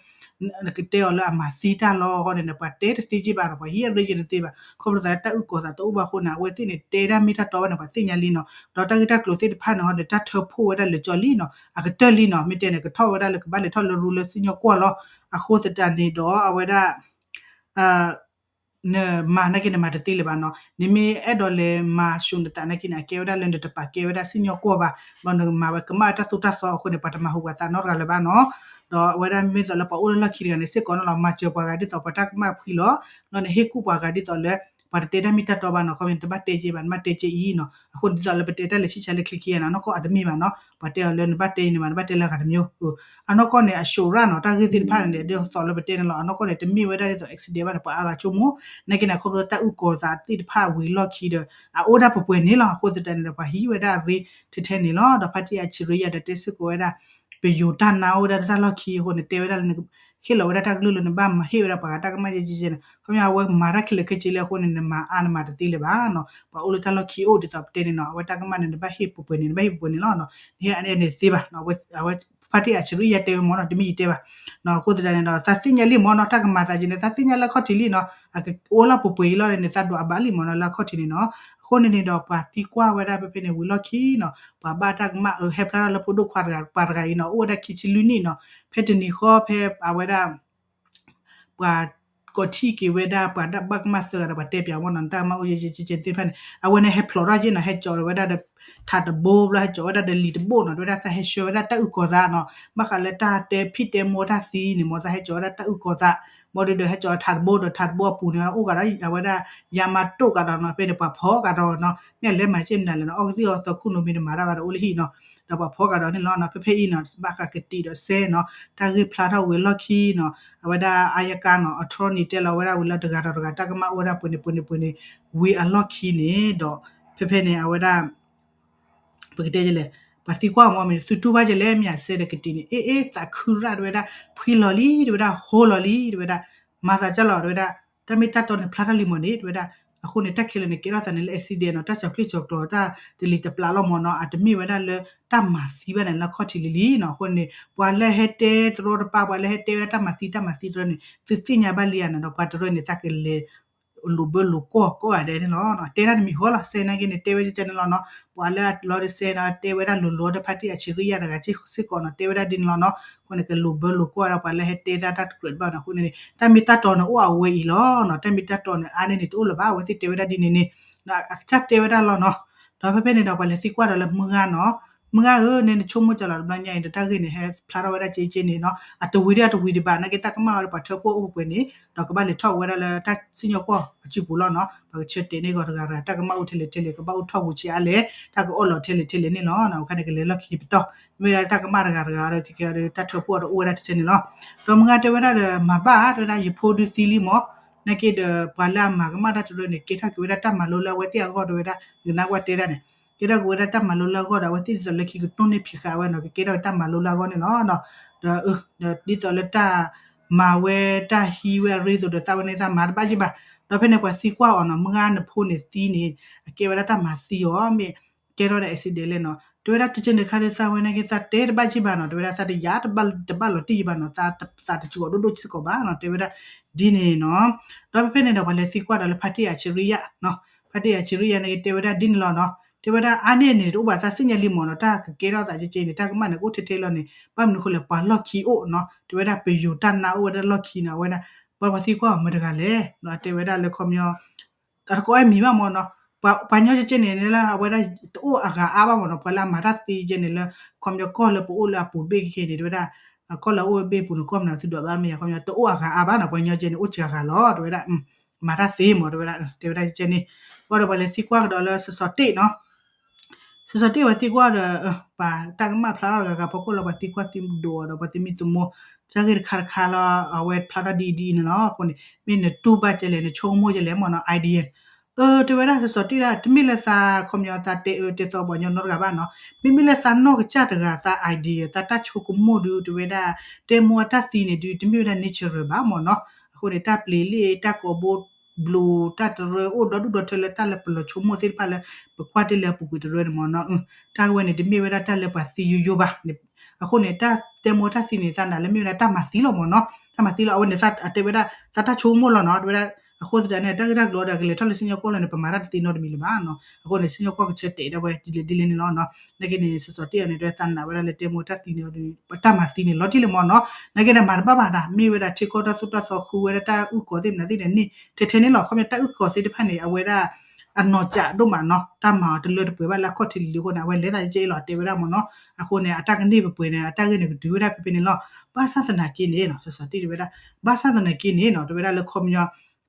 နကတဲအီၤလၢအမၤသံတၢ်လီၤအဂီၢ်န့ၣ် ပှၤတဲတသ့က့ဘၣ်ဒီး ပှၤဟံးအရ့က့တသ့ဘၣ် ခီဖျိသးလၢတၢ်အုၣ်ကီၤသးတအိၣ်ဘၣ်အဃိန့ၣ် အဝဲသ့ၣ်န့ၣ် တဲတၢ်မ့ၢ်တၢ်တီဘၣ်န့ၣ် ပှၤသ့ၣ်ညါလံနီၤ ဒီးတၢ်ဂ့ၢ်တၢ်ကျိၤသ့ၣ်တဖၣ်န့ၣ်ဟီန့ၣ် တၢ်ထၢဖှိၣ်ဝဲဒၣ်လၢာ်ကၠီလံနီၤ အကတၢၢ်လံနီၤ မ့ၢ်တဲန့ၣ် ကထီၣ်ဝဲဒၣ်လၢကဘၣ်လဲၤထီၣ်လၢရူလၢစံၣ်ညီၣ်ကွီၢ်လီၤ အဃိသတးန့ၣ်ဒီး အဝဲဒၣ် နမၤနာ်က့ နမၤတသ့လၢၤဘၣ်နီၤ နမ့ၢ်အဲၣ်ဒိးလဲၤမၤဆူၣ်နသးနာ်က့န့ၣ် အကဲဝဲဒၣ်လၢနတပာ်ကဲဝဲဒၣ်စံၣ်ညီၣ်ကွီၢ်ဘၣ် ဘျီနကမၤဝဲကမၣ်တၢ်သိၣ်တၢ်သီအဃိန့ၣ် ပှၤတမၤဟူးပှၤသးနီတဂၤလၢၤဘၣ်နီၤ ဒီးအဝဲဒၣ်မ့ၢ်သိးလၢပှၤအိၣ်လၢလီၢ်ခံတဂၤန့ၣ် စ့ၢ်ကီးန့ၣ်လီၤ မၤစၢၤပှၤဂၤဒ်သိးပှၤတၢ်ကမၣ်ဖှံလီၤ ဘျီနဟ့ၣ်ကူၣ်ပှၤဂၤဒ်သိးလၢ ပှၤတတဲတၢ်မ့ၢ်တၢ်တီဘၣ်နီၤ ခီမ့ၢ်နတဘၣ်တဲက့ဘၣ် နဘၣ်တဲက့အံၤနီၤ အဃိန့ၣ်ဒ်သိးလၢပတဲတၢ်လၢဆံၣ်ဆါလၢချ့ခံဂၤန့ၣ် အနီၢ်ကီၢ်အတမ့ၢ်ဘၣ်နီၤ ပှၤတဲအီၤလၢနဘၣ်တဲအံၤန့ၣ်ဘၣ် နဘၣ်တဲလၢအဂၤတမျိုး အနီၢ်ကီၢ်န့ၣ် အ sure နီၤ တၢ်ဂ့ၢ်သ့ၣ်တဖၣ်န့ၣ် ဒ်သိးလၢပတဲန့ၣ်လီၤ အနီၢ်ကီၢ်န့ၣ် တမ့ၢ်ဝဲဒၣ်ဒ်သိး accident ဘၣ်န့ၣ် ပှၤအါဂၤဆိကမိၣ် နာ်က့န့ၣ် ခီဖျိတၢ်အုၣ်ကီၤသးသ့ၣ်တဖၣ်ဝံၤလီၢ်ခံဒီး အအိၣ်ဒၣ်ပှဲၤပှဲၤန့ၣ်လီၤ အဃိသတးန့ၣ်ဒီး ပှၤဟံးဝဲဒၣ်အရ့ထဲထဲန့ၣ်လီၤ ဒီးဖါတံၢ်အဆံရံယၤဒီးတဲစ့ၢ်ကီးဝဲဒၣ် ပယိၤတၢ်နါအိၣ်ဝဲဒၣ်တၢ်လီၢ်ခံအဃိန့ၣ် တဲဝဲဒၣ်လၢ ဟ့ၣ်လီၤဝဲဒၣ်တၢ်ကလုၢ်လၢနဘၣ်ဟ့ၣ်ဝဲဒၣ်ပှၤဂၤတၢ်ကမၣ်ကဲကဲန့ၣ် ခီပညီအဝဲမၤတၢ်ခဲလၢာ်ခဲဆ့လံအဃိန့ၣ် နမၤအါနမၤတသ့လၢၤဘၣ်နီၤ ပှၤအိၣ်လၢတၢ်လီၢ်ခံအိၣ်ဒ်သိးပတဲန့ၣ်နီၤ အဝဲတၢ်ကမၣ်န့ၣ် နဘၣ်ဟ့ၣ်ပှဲၤပှဲၤန့ၣ် နဘၣ်ဟ့ၣ်ပှဲၤပှဲၤန့ၣ်လီၤနီၤ နဟ့ၣ်အါန့ၢ်န့ၣ်တသ့ဘၣ်နီၤ အဝဲ ဖါတံၢ်အးဆံရံယါတဲဝဲမ့ၢ်နီၤ တမ့ၢ်ယတဲဘၣ် အဃိသတးန့ၣ်ဒီး သးသ့ၣ်ညါလံမ့ၢ်နီၤ တၢ်ကမၤသးက့န့ၣ် သးသ့ၣ်ညါလၢအခီၣ်ထံးလံနီၤ အကအိၣ်လီၤပှဲၤပှဲၤအံၤလီၤန့ၣ် သးဒွးအဘၣ်လံမ့ၢ်နီၤ လၢအခီၣ်ထံးန့ၣ်နီၤ အဃိန့ၣ်န့ၣ်ဒီး ပှၤသံကွၢ်ဝဲဒၣ်ဖဲဖဲန့ၣ် ဝံၤလီၢ်ခံနီၤ ပှၤဘၣ်တၢ်ကမၣ်အၢ ဟဲဖျါထီၣ်လၢဖိဒိၣ်ခွါတဂၤပှၤတဂၤအံၤနီၤ အိၣ်ဝဲဒၣ်ခံဆံလွံၢ်နံၣ်နီၤ ဖဲတနံၤဃီဖဲအဝဲဒၣ် ပှၤကိးထံၣ်က့ၤဝဲဒၣ် ပှၤဘၣ်ကမၣ်သၢဂၤဒီး ပှၤတဲပၠးမ့ၢ်နီၤ တၢ်ကမၣ်အိၣ်ယဲယဲကဲကဲသ့ၣ်တဖၣ်န့ၣ် အဝဲန့ၣ်ဟဲဖျိးထီၣ်က့ၤနီၤ ဟဲကၠီၤဝဲဒၣ်ဒီး ထးတဘိ ဘျီဟဲကၠီၤဝဲဒၣ်ဒီးလံာ်တဘိနီၤ တဲဝဲဒၣ်သးဟဲဆှၢဝဲဒၣ်တၢ်အုၣ်ကီၤသးနီၤ ဘၣ်ဃးလၢတၢ်တဲဖံၣ်တဲမိၢ်တၢ်သံန့ၣ် မ့ၢ်သးဟဲကၠီၤဝဲဒၣ်တၢ်အုၣ်ကီၤသး မ့ၢ်ဒီးဟဲကၠီၤထးတဘိဒီးထးတဘိအပူၤန့ၣ် အိၣ်ကဒီး အဝဲဒၣ် ယါမါတိၣ်ကဒီးနီၤ ဖဲန့ၣ်ပှၤဖီကဒီးနီၤ မ့ၢ်အလဲၤမၤက့မနုၤလဲၣ်နီၤ အီကသံၣ်အီသီခိၣ်နူာ်မ့ၢ်တမၤတၢ်ဘၣ်ဒီးအိၣ်လၢဟံၣ်နီၤ ဒီးပှၤဖီကဒီးန့ၣ်လီၤနီၤ ဖဲဖဲအံၤနီၤ ဘၣ်ဃးကတံာ်ဒီးစဲနီၤ တၢ်ဂ့ၢ်ဖျါထီၣ်ဝံၤအလီၢ်ခံနီၤ အဝဲဒၣ်အါယကါနီၤ attorney တဲလီၤဝဲဒၣ်ဝံၤလၢတဂၤဒီးတဂၤတၢ်ကမၣ်အိၣ်ဝဲဒၣ်ပှဲၤန့ၣ်ပှဲၤန့ၣ်ပှဲၤန့ၣ် ဝံၤအလီၢ်ခံန့ၣ်ဒီး ဖဲဖဲန့ၣ် အဝဲဒၣ် ပကတဲလဲၣ် ပှၤသံကွၢ်မ့ၢ်မ့ၢ် သုတူၢ်ဘၣ်ကလဲၣ် မ့ၢ်အစဲဒီးကတံာ်န့ၣ် အ့အ့ သးခုရၣ်တဝဲဒၣ် ဖှံလီၤလံ တဝဲဒၣ် ဟိလီၤလံ တဝဲဒၣ် မၤသးကၢ်လီၤ တဝဲဒၣ် တၢ်မ့ၢ်တၢ်တီန့ၣ် ဖျါထီၣ်လံမ့ၢ်န့ၣ် တဝဲဒၣ် အဃိန့ၣ် တၢ်ခဲလၢာ်န့ၣ် ကဲထီၣ်သးန့ၣ်လၢ accident နီၤ တၢ်စီၤကျံၣ်စီၤကျီၤ တၢ်တလံၤတပျးလီၤမ့ၢ်နီၤ အတမ့ၢ်ဝဲဒၣ်လၢ တၢ်မၤသံဘၣ်န့ၣ်လၢခီၣ်ထံးလံလံနီၤ အဃိန့ၣ် ပှၤလၢဟဲတဲတရီတပါ ပှၤလၢဟဲတဲဝဲဒၣ်တၢ်မၤသံတၢ်မၤသံတရီန့ၣ် သုသ့ၣ်ညါဘၣ်လံဧါနီၤ ဒီးပှၤတရၢန့ၣ် သးကလဲၤ လိာ်ဘၢလိာ်ကွီၢ်ကိးဂၤဒဲးန့ၣ်လီၤ. တဲဒၣ်တမံၤဃီလီၤ စဲနာ်က့န့ၣ် တဲဝဲကဲန့ၣ်လီၤနီၤ. ပှၤလၢအလီၤတစဲနီၤ တဲဝဲဒၣ်လိၤလိၤဒီးဖါတံၢ်အဆံရံယါတဂၤစ့ၢ်ကီးနီၤ တဲဝဲဒၣ်ဒ်န့ၣ်လီၤနီၤ. အဃိန့ၣ် ကလိာ်ဘၢလိာ်ကွီၢ်ဒီးပှၤလၢဟဲတဲသးတၢ်တကြၢးတဘၣ်န့ၣ် အဃိန့ၣ်န့ၣ် တၢ်မ့ၢ်တၢ်တီန့ၣ်အိၣ်အဝဲအံၤလီၤနီၤ. တၢ်မ့ၢ်တၢ်တီန့ၣ် အါန့ၢ်န့ၣ်တအိၣ်လၢၤဘၣ် အဝဲသ့ၣ်တဲဝဲဒၣ်ဒ်န့ၣ်န့ၣ် အကစၢ်တဲဝဲဒၣ်လီၤနီၤ. ဒီးဖဲဖဲန့ၣ်ဒီးပှၤလဲၤသံကွၢ်ဒီးလၢမုၢ်ဂၤနီၤ မုၢ်ဂၤဧၢ နဲနဆိကမိၣ်ကလီၤတဘျီညါအံၤ ဒီးတၢ်ဂ့ၢ်န့ၣ် ဟဲဖျါထီၣ်ဝဲဒၣ်က့က့န့ၣ်နီၤ အတဝံၤဒီးအတဝံၤဒံးဘၣ် နာ်က့တၢ်ကမၣ်ဝဲဒီးပှၤထၢဖှိၣ်အိၣ်ပှဲၤန့ၣ် ဒီးကဘၣ်လဲၤထီၣ်ဝဲဒၣ်လၢတၢ်စံၣ်ညီၣ်ကွီၢ်အစုပူၤလီၤနီၤ. ပှၤကဆၢတဲာ်န့ၢ်ဂီၤတဂၤတဂၤ တၢ်ကမၣ်အိၣ်ထဲလဲၣ်ထဲလဲၣ် ကဘၣ်အိၣ်ထီၣ်ပူၤဆံးအါလဲၣ် တၢ်ကအိၣ်လီၤထဲလဲၣ်ထဲလဲၣ်န့ၣ်လီၤ. အခါန့ၣ်ကလဲၤလီၢ်ခံပတီၢ် မ့ၢ်ဒၣ်တၢ်ကမၣ်တဂၤတဂၤဒီး ခဲကဲဒီးတၢ်ထၢဖှိၣ်ဒီးအိၣ်ဝဲဒၣ်ထဲန့ၣ်လီၤ. ဒီးမုၢ်ဂၤတဲဝဲဒၣ်ဒီး မၤဘၣ်တဲဝဲဒၣ် ယဖိဒုသံလံမး နာ်က့ဒီး ပှၤလၢအမၤကမၣ်တၢ်တရၢန့ၣ် ကဲထီၣ်က့ၤဝဲဒၣ်တၢ်မၤလိလၢအဝဲသ့ၣ်အဂီၢ်တဲဝဲဒၣ် ကနၢ်ကွၢ်တဲဒၣ်န့ၣ် ကဲထီၣ်က့ၤဝဲဒၣ်တၢ်မၤလိလၢအဂီၢ်ဒီး အဝဲသ့ၣ်ဒ်သိးလၢခံကတိၢ်န့ၢ်ဖံးဃာ်ဝဲနီၤ ကကဲထီၣ်က့ၤတၢ်မၤလိလၢအဂီၢ်န့ၣ်လီၤ. ဒီး ဒီးဒ်သိးလၢတၢ်မၤဝဲတၢ်ဟံးဝဲအရ့သိးဒီး သးဝဲန့ၣ်သးမၤတဘၣ်က့ဘၣ်. ဒီးဖဲန့ၣ်ပှၤသံကွၢ်အီၤနီၤ မုၢ်ဂၤနဖိန့ၣ်သံန့ၣ် အကဲဝဲဒၣ်တၢ်မၤသံအီၤ မ့ၢ်ကဲထီၣ်ဒၣ် accident လဲၣ်နီၤ. တဲဝဲဒၣ်တကဲန့ၣ်ခါဒီး သးဝဲန့ၣ်က့ သးတဲတဘၣ်က့ဘၣ်နီၤ တဲဝဲဒၣ် သးတယၤတဘၣ်လီၤတံၢ်ယဘၣ်နီၤ သးတစူးအီၤဒိၣ်ဒိၣ်စ့ၢ်ကီးဘၣ်နီၤ တဲဝဲဒၣ်ဒ်န့ၣ်နီၤ. ဒီးဖဲဖဲန့ၣ်ဒီး ပှၤလဲၤသံကွၢ်ဒီးလၢဖါတံၢ်အဆံရံယါ ဖါတံၢ်အဆံရံယါန့ၣ်က့ တဲဝဲဒၣ်ဒ်န့ၣ်လီၤနီၤ. တဲဝဲဒၣ်အါန့ၢ်န့ၣ်တအိၣ်ဘၣ် သးသ့ၣ်ညါလံမးနီၤ တၢ်ကကဲထီၣ်သးကကဲန့ၣ် တၢ်ကမၣ်န့ၣ် ကအိၣ်ထဲထဲလီၤန့ၣ် ဘၣ်မနုၤဃိလဲၣ် ပှၤလီၢ်ခံအိၣ်နီၤ တဲဝဲဒၣ်ပယိၤတၢ်နါအိၣ်ဝဲဒၣ်လီၢ်ခံနီၤ အဝဲဒၣ် ပှၤပှၤသံကွၢ်အီၤမတၤတဂၤလဲၣ် တဲဝဲဒၣ်လၢခီပညီ တကိးအဲၣ်မံၤဘၣ်မးနီၤ. ပှၤညီကကဲန့ၣ်လၢအဝဲဒၣ်တအိၣ်အဂၤအါဘၣ်မးနီၤ ပှၤလၢအမၤတၢ်သံကဲန့ၣ်လၢ ခီပညီကီၢ်လၢပအိၣ်လၢအပူၤဘ့ၣ်ခဲန့ၣ် တဲဝဲဒၣ် ကီၢ်လၢအအိၣ်ဝဲဘ့ၣ်ပူၤန့ၣ် ကီၢ်မနုၤသုဒွးဘၣ်မ့ၢ်ယါ ခီပညီတအိၣ်အဂၤအါဘၣ်နီၤ ပှၤညီကဲန့ၣ် အိၣ်စှၤဂၤလီၤ တဲဝဲဒၣ် မၤတၢ်သ့မး တဲဝဲဒၣ် တဲဝဲဒၣ်ကဲန့ၣ်. ဘၣ်ဒီးပှၤလဲၤသံကွၢ်ကဒီးလၢစီၤစီၤတ့ၣ်နီၤ စီၤစီၤတ့ၣ်ဝဲသံကွၢ်ဒီး ပှၤတၢ်ကမၣ်ဖျါထီၣ်တဂၤဂၤဖီခိၣ်လီၤ ပှၤသံကွၢ်သံဒိးအီၤဒီး ပှၤသမံသမိး တၢ်ဂ့ၢ်တခါတခါလီၤ အဝဲဖျါထီၣ်ဒ်အံၤဒ်အံၤန့ၣ်လီၤ. အဃိန့ၣ် မ့ၢ်နတူၢ်ဘၣ်ကဲလဲၣ် နဆိကမိၣ်ကဲလဲၣ်မးနီၤ idea အၢ တဲဝဲဒၣ်စီၤစီၤတ့ၣ်ဒၣ် တမ့ၢ်လၢသးခီပညီသးတဲအၢတဲသီပှၤညီနီတဂၤဘၣ်နီၤ မ့မ့ၢ်လၢသးနီၢ်ကစၢ်တဂၤသး idea သးတၢ်ဆိကမိၣ်ဒုး တဲဝဲဒၣ် တဲမိၢ်အတၢ်သံန့ၣ်ဒုး တမ့ၢ်ဝဲဒၣ် natural ဘၣ်မးနီၤ. အဃိန့ၣ် တၢ်ပျ့ၤလံ တၢ်ကိးဘိ ဘျိး တၢ်တရၢအိၣ်ဒီဒူၣ်ဒီထၢလၢတၢ်လၢပလီၤဆိကမိၣ်သ့ၣ်တဖၣ်လၢ ပကွၢ်တ့ၢ်လၢအပူၤကွံာ်တရၢန့ၣ်မးနီၤ တၢ်ဝဲန့ၣ် တမ့ၢ်ဝဲဒၣ်တၢ်လၢပှၤသံယိယိဘၣ်. အဃိန့ၣ် တၢ်တဲမိၢ်တၢ်သံန့ၣ် သးနာ်လၢမ့ၢ်ဝဲဒၣ်တၢ်မၤသံလီၤမးနီၤ တၢ်မၤသံလီၤ အဝဲန့ၣ် တဲဝဲဒၣ် သးတၢ်ဆိကမိၣ်လီၤနီၤ တဲဝဲဒၣ် အဃိသတးန့ၣ် တၢ်ဂ့ၢ်တၢ်ကျိၤဒီး ကလဲၤထီၣ်လၢစံၣ်ညီၣ်ကွီၢ်လီၤန့ၣ် ပမၤတၢ်တသ့နီတမံၤလၢၤဘၣ်နီၤ အဃိန့ၣ် စံၣ်ညီၣ်ကွီၢ်ကဆၢတဲာ်ဒၣ်ဝဲဒ်လဲၣ်ဒ်လဲၣ်န့ၣ်လီၤနီၤ နာ်က့န့ၣ် စီၤစီၤတ့ၣ်အီၤန့ၣ် တဲဝဲသးနာ်ဝဲဒၣ်လၢတဲမိၢ်တၢ်သံန့ၣ် တၢ်မၤသံန့ၣ် လီၤတံၢ်လၢမးနီၤ နာ်က့ဒီးမၤတဘၣ်ဘၣ်ဒၣ် မ့ၢ်ဝဲဒၣ်ထံကီၢ်တၢ်သိၣ်တၢ်သီဃုဝဲဒၣ်တၢ်အုၣ်ကီၤသ့ၣ်မနုၤသ့ၣ်န့ၣ် န့ၢ်ထဲထဲန့ၣ်လီၤ ခီပညီတၢ်အုၣ်ကီၤသ့ၣ်တဖၣ်န့ၣ် အဝဲဒၣ် အနီၢ်ကၠးဒိၣ်မးနီၤ တၢ်မၤအီၤတလၢတပှဲၤဘၣ်လၢအခီၣ်ထံးလံၤလံၤအဃိန့ၣ် အဝဲလဲၤသးကဲအံၤလီၤ တဲဝဲဒၣ်မးနီၤ အဃိန့ၣ် အတၢ်ကန့ၢ်ပပှဲၤန့ၣ် အတၢ်ဂ့ၢ်န့ၣ်ကတုၤဝဲဒၣ်ဖဲဖဲန့ၣ်လီၤ ဘၣ်ဆၣ်သနာ်က့န့ၣ် စီၤစီၤတ့ၣ်တဲဝဲဒၣ် ဘၣ်ဆၣ်သနာ်က့န့ၣ်နီၤ တဲဝဲဒၣ်လၢခီပညီ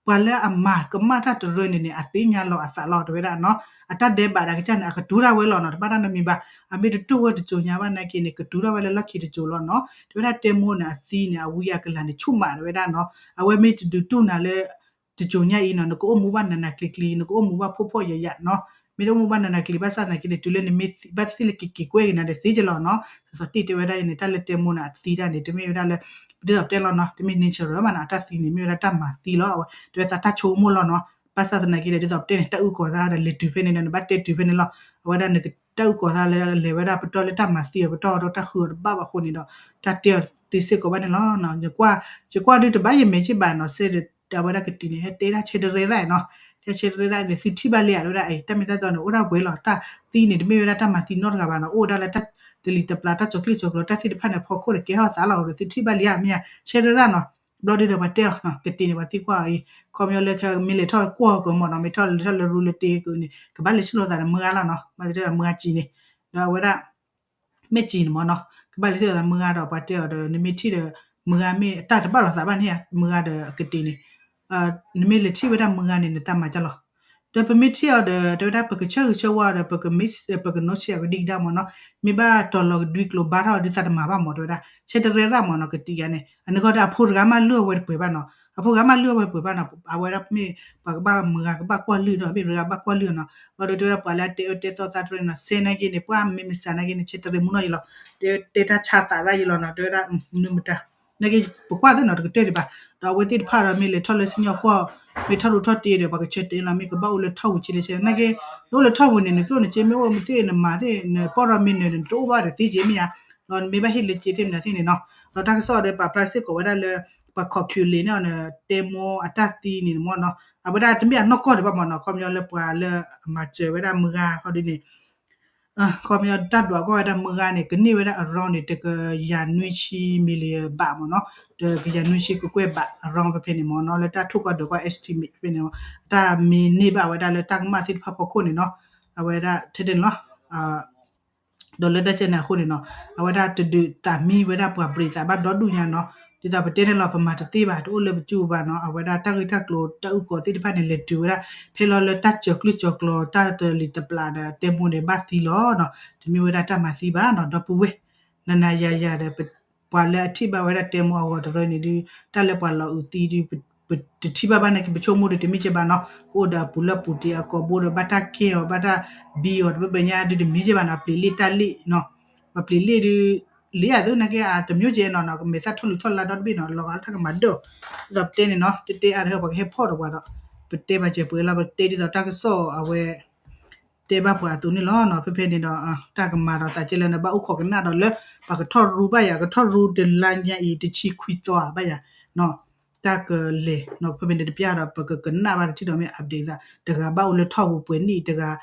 ပှၤလၢအမၤကမၣ်တၢ်တရၢန့ၣ်န့ၣ် အသ့ၣ်ညါလီၤအသးလီၤ တဲဝဲဒၣ်နီၤ အတၢ်ဒဲးဘးဒၣ်ကစၢ်န့ၣ် အကတုၤဒၣ်ဝဲလီၤနီၤ တဘၣ်တၢ်နီတမံၤဘၣ် အမ့ၢ်တတူၢ်ဝဲတစိၤညါဘၣ်နာ်က့န့ၣ် ကတုၤထီၣ်ဝဲလၢလီၢ်ခံတစိၤလီၤနီၤ တဲဝဲဒၣ်တဲမိၢ်န့ၣ် အသံန့ၣ် အဝံအကလၤန့ၣ် ဆူၣ်မး တဲဝဲဒၣ်နီၤ အဝဲမ့ၢ်တဒုးတူၢ်နၤလၢ တစိၤညါအံၤနီၤ နကအိၣ်မူဘၣ်နးနးကျံၤကျံၤ နကအိၣ်မူဘၣ်ဖှီၣ်ဖှီၣ်ယာ်ယာ်နီၤ မ့ၢ်တအိၣ်မူဘၣ်နးနးကျံၤဘၣ်ဆၣ်သနာ်က့န့ၣ် တုၤလၢနမ့ၢ်ဘၣ်သ့ၣ်သ့ၣ်လၢက့ၤက့ၤကွဲက့ၤနၤဒီးသ့ကဲလီၤနီၤ. စီၤတီတဲဝဲဒၣ်အံၤန့ၣ် တၢ်လၢတဲမိၢ်န့ၣ် အသံတၢ်န့ၣ် တမ့ၢ်ဝဲဒၣ်လၢ ဒ်သိးပတဲလီၤနီၤ တမ့ၢ် nature ဘၣ်နီၤ အတၢ်သံန့ၣ် မ့ၢ်ဝဲဒၣ်တၢ်မၤသံလီၤ. အဝဲတဲဝဲသးတၢ်ဆိကမိၣ်လီၤနီၤ. ဘၣ်ဆၣ်သနာ်က့ဒီး ဒ်သိးပတဲန့ၣ် တၢ်အုၣ်ကီၤသးဒီးလဲၤတုၤဖဲန့ၣ်ဒီး နဘၣ်တဲတုၤဖဲန့ၣ်လီၤ. အဝဲဒၣ်နကတၢ်အုၣ်ကီၤသးလၢလဲၤဝဲဒၣ်ပတီၢ်လၢတၢ်မၤသံအီၤ ပတီၢ်ဒီးတၢ်ဃုအီၤတဘၣ်ဘၣ်အဃိန့ၣ်ဒီး တၢ်တဲအီၤသ့စ့ၢ်ကီးဘၣ်န့ၣ်လီၤ. ယကွၢ်ဒုးတဘၣ်ယမဲာ်က့ဘၣ်နီၤ စဲဒီး အဝဲဒၣ်ကတံၤန့ၣ် ဟဲတဲဒၣ်ဆဲတရဲရၣ်နီၤ, တဲဆဲတရဲရၣ်န့ၣ် သုထံၣ်ဘၣ်လံဧါ တဲဝဲဒၣ် တၢ်မ့ၢ်တၢ်တီန့ၣ် အိၣ်ဒၣ်ပှဲၤလီၤ. တၢ်သံန့ၣ် တမ့ၢ်ဝဲဒၣ်တၢ်မၤသံနီတဂၤဘၣ်နီၤ, အိၣ်ဝဲဒၣ်လၢတၢ်တလံၤတပျၢ် တၢ်ကၠီၤကျၢၢ်ကၠီၤကျီၤ တၢ်သ့ၣ်တဖၣ်န့ၣ် အဖီခိၣ်န့ၣ် ကဲထီၣ်သးလီၤ ဒီးသုထံၣ်ဘၣ်လံဧါ မ့ၢ်ဧါ ဆဲတရဲရၣ်နီၤ. ဘျီဒုဒီးပှၤတဲအီၤနီၤ ကတံၤန့ၣ် ပှၤသံကွၢ်အီၤအံၤ ခီပညီလၢမ့ၢ်လဲၤထီၣ်ကွီၢ်ကမီၤနီၤ မ့ၢ်ထီၣ်လဲၤထီၣ်လၢရူလၢတ့ကန့ၣ် ကဘၣ်လဲၤဆ့ၣ်နီၤသးဒီးမုၢ်ဂၤလီၤနီၤ, ဘၣ်လဲၤထီၣ်ဒီးမုၢ်ဂၤစံးန့ၣ် ဒီးအဝဲဒၣ် မ့ၢ်စံးန့ၣ်မ့ၢ်နီၤ ကဘၣ်လဲၤထီၣ်ဒီးမုၢ်ဂၤဒီးပှၤတဲအီၤဒီး နမ့ၢ်ထံၣ်ဒီး မုၢ်ဂၤမ့ၢ်တၢ်တဘၣ်လိာ်သးဘၣ်န့ၣ် မုၢ်ဂၤဒီးကတံၤန့ၣ် နမ့ၢ်လဲၤထံၣ်ဝဲဒၣ်မုၢ်ဂၤန့ၣ် နတၢ်မၤကၢ်လီၤ. ဒီးပမ့ၢ်ထံၣ်အီၤဒီး တဲဝဲဒၣ် ပကဆၢဂ့ၤဆၢဝါဒီး ပကမ့ၢ် ပကနိးဆံးအကဒံကဒါမ့ၢ်နီၤ, မ့ၢ်ဘၣ်တီၤလီၤကဒွံကျိၤဘါထီၣ်ဒုးသးတမၤဘၣ်မ့ၢ် တဲဝဲဒၣ် ဆဲတရဲရၣ်မ့ၢ်နီၤ ကတံၤယၤန့ၣ် အန့ၣ်ခီဒီးအဖိတဂၤမးလုၢ်အီၣ်ဝဲတပှဲၤဘၣ်နီၤ, အဖိတဂၤမးလုၢ်အီၣ်ဝဲတပှဲၤဘၣ်နီၤ, အဝဲဒၣ်မ့ၢ်ပှၤကဘၣ်မုၢ်ဂၤကဘၣ်ကွၢ်လုၢ်ဒီး မ့ၢ်ပှၤကဘၣ်ကွၢ်လုၢ်နီၤ, ဘျီဒီးတဲဝဲဒၣ်ပှၤလၢအတဲအၢတဲသီသးတရၢန့ၣ်နီၤ စဲနာ်က့န့ၣ် ပှၤမ့ၢ်မဆါနာ်က့န့ၣ် ဆဲတရဲမူနီၤယလီၤ, တဲတၢ်ဆါသးဒၣ်ယလီၤနီၤ တဲဝဲဒၣ် မနုၤမတၤ နာ်က့ ပကွၢ်သ့ၣ်နီၤ တကတၢၢ်ဒံးဘၣ်, ဒီးအဝဲသ့ၣ်တဖၣ်ဒီးမ့ၢ်လဲၤထီၣ်လၢစံၣ်ညီၣ်ကွီၢ် မ့ၢ်ထီၣ်ရူထီၣ်တ့ဒီး ပှၤကဆၢတဲာ်လီၤ မ့ၢ်ကဘၣ်အိၣ်လၢထီၣ်ပူၤဆံးလဲဆံး နာ်က့ နအိၣ်လၢထီၣ်ပူၤန့ၣ် နကျိၣ်နစ့မ့ၢ်အိၣ်မ့ၢ်သ့ၣ် နမၤသ့ၣ် နပီၢ်ရီမ့ၢ်နၢၤန့ၣ် နတအိၣ်ဘၣ်တသ့က့မ့ၢ်ဧါ, ဒီးနမ့ၢ်ဘၣ်ဟ့ၣ်လၢစ့သ့ၣ်မနုၤသ့ၣ်န့ၣ်နီၤ, ဒီးတၢ်ကစီၣ်ဒီးပာ်ဖျါစ့ၢ်ကီးဝဲဒၣ်လၢ ပှၤ calculate န့ၣ် တဲမိၢ်အတၢ်သံန့ၣ်မ့ၢ်နီၤ အဝဲဒၣ်တမ့ၢ်အနီၢ်ကီၢ်ဒံးဘၣ်မ့ၢ်နီၤ ခီပညီလၢပှၤလၢအမၤစၢၤဝဲဒၣ်မုၢ်ဂၤခီဒ်န့ၣ် ခီပညီတၢ်ဒွးကွၢ်ဝဲဒၣ်မုၢ်ဂၤန့ၣ် ကန့ၢ်ဝဲဒၣ်အ round န့ၣ် တကယၤနွံဆံ million ဘးမ့ၢ်နီၤ, တကယၤနွံဆံကကွဲၢ်ဘး အ round ဖဲဖဲန့ၣ်မ့ၢ်နီၤ လၢတၢ်ထိၣ်ကွၢ်ဒွးကွၢ် estimate ဖဲန့ၣ်မ့ၢ် တၢ်မ့ၢ်န့ၢ်ဘၣ်ဝဲဒၣ်လၢတၢ်ကမၣ်သ့ၣ်တဖၣ်ဖီခိၣ်န့ၣ်နီၤ အဝဲဒၣ်ထဲန့ၣ်လီၤ ဒီးလၢတၢ်ကဲန့ၣ်အဃိန့ၣ်နီၤ အဝဲဒၣ်တဒုးသးမံဝဲဒၣ်ပှၤဘြံၤသးဘၣ်ဒီဒူၣ်ညါနီၤ, ဒ်သိးပတဲန့ၣ်လီၤ ပမၤတသ့ဘၣ် တအိၣ်လၢပစုပူၤဘၣ်နီၤ, အဝဲဒၣ်တၢ်ဂ့ၢ်တၢ်ကျိၤတၢ်အုၣ်ကီၤသ့ၣ်တဖၣ်န့ၣ် လဲၤတုၤဝဲဒၣ် ဖဲလီၤလၢတၢ်ကၠီၤကျၢၢ်ကၠီၤကျီၤ တၢ်တလံၤတပျၢ်ဒီးတဲမိၢ်န့ၣ် ဘၣ်သံလီၤနီၤ, တမ့ၢ်ဝဲဒၣ်တၢ်မၤသံဘၣ်နီၤ ဒီပုၢ်ဝဲၢ် နၤနၤယၤယၤဒီး ပှၤလၢအထံၣ်ဘၣ်ဝဲဒၣ်တဲမိၢ်အဂီၤတရၢန့ၣ်ဒုး တၢ်လၢပှၤလီၤအုးသံဒုး ပတထံၣ်ဘၣ်ဘၣ်နာ်က့ ပဆိကမိၣ်ဒီးတမ့ၢ်ကဲဘၣ်နီၤ, ကအိၣ်ဒီးအပူၤလၢပူၤတ့ၢ်အကိာ်ဘိဒီး ဘၣ်တၢ်ကဲအီၤ ဘၣ်တၢ်ဘံအီၤ တဘၣ်ဘၣ်ညါဒုးတမ့ၢ်ကဲဘၣ်နီၤ, ပျ့ၤလ့ၣ်တၢ်လ့ၣ်နီၤ, ပပျ့ၤလ့ၣ်ဒုး လ့ၣ်အသိးနာ်က့ အတမ့ၢ်ကဲနီၤနီၤ ကမဲာ်သၣ်ထီၣ်လူၤထီၣ်လါဒီတဘ့ၣ်နီၤ လီၤဂာ်လၢတၢ်ကမၤဒၢၣ်, ဒ်သိးပတဲန့ၣ်နီၤ တဲတဲအါတဟၢပှၤကဟဲဖီၣ်ဒီးပှၤဒီး ပတဲဘၣ်စၢၤပှဲၤလီၤ ပတဲဒ်သိးတၢ်ကစီၣ်အဝဲ တဲဘၣ်ပှၤအသိးန့ၣ်လီၤနီၤ, ဖဲဖဲန့ၣ်ဒီး တၢ်ကမၤဒီးသးကဲလၢနဘၣ်အိၣ်ခိးကနၣ်ဒီးလၢ ပှၤကထီၣ်ရူဘၣ်ယၤ ကထီၣ်ရူတလါညါအံၤ တဆံခွံသီဘၣ်ယၤနီၤ, တၢ်ကလဲၤနီၤ ဖဲဖဲန့ၣ်တပျၢ်ဒီး ပကကနၣ်ဘၣ်တထံၣ်ဒီးမ့ၢ် update သး တဂၤဘၣ်အိၣ်လၢထီၣ်ပူၤပှဲၤနံၣ်တဂၤ